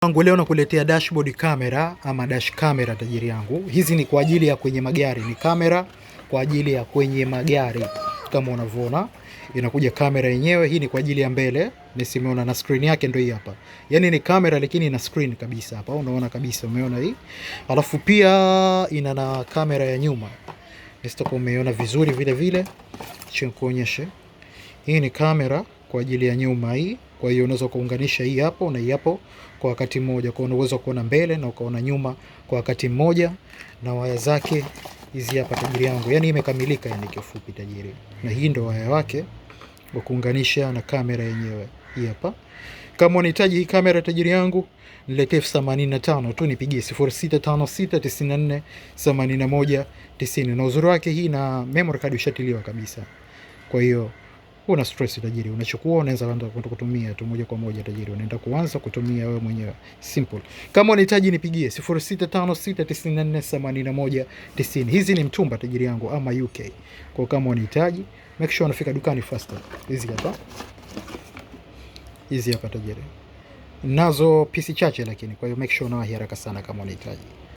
Yangu leo nakuletea dashboard camera ama dash camera, tajiri yangu. Hizi ni kwa ajili ya kwenye magari, ni kamera kwa ajili ya kwenye magari kama unavyoona inakuja kamera yenyewe. Hii ni kwa ajili ya mbele, nisimeona na screen yake ndio hii hapa. Yani ni kamera lakini ina screen kabisa hapa, unaona kabisa, umeona hii. Alafu pia ina na kamera ya nyuma, nisitakuwa umeiona vizuri vile vile, acha nikuonyeshe. Hii ni kamera kwa ajili ya nyuma hii. Kwa hiyo unaweza kuunganisha hii hapo na hii hapo kwa wakati mmoja. Kwa hiyo unaweza kuona mbele na ukaona nyuma kwa wakati mmoja, na waya zake hizi hapa tajiri yangu. Yani imekamilika, yani kifupi tajiri. Na hii ndo waya wake wa kuunganisha na kamera yenyewe hii hapa. Kama unahitaji hii kamera tajiri yangu, niletee 85,000 tu, nipigie 0656 94 81 90. Na uzuri wake hii na memory card ushatiliwa kabisa. Kwa hiyo huna stress tajiri, unachukua unaweza kuanza kutumia tu moja kwa moja tajiri, unaenda kuanza kutumia wewe mwenyewe, simple. Kama unahitaji nipigie 0656 94 81 90. Hizi ni mtumba tajiri yangu ama UK. Kwa kama unahitaji, make sure unafika dukani faster. Hizi hapa, hizi hapa tajiri, nazo pisi chache lakini, kwa hiyo make sure unawahi haraka sana kama unahitaji.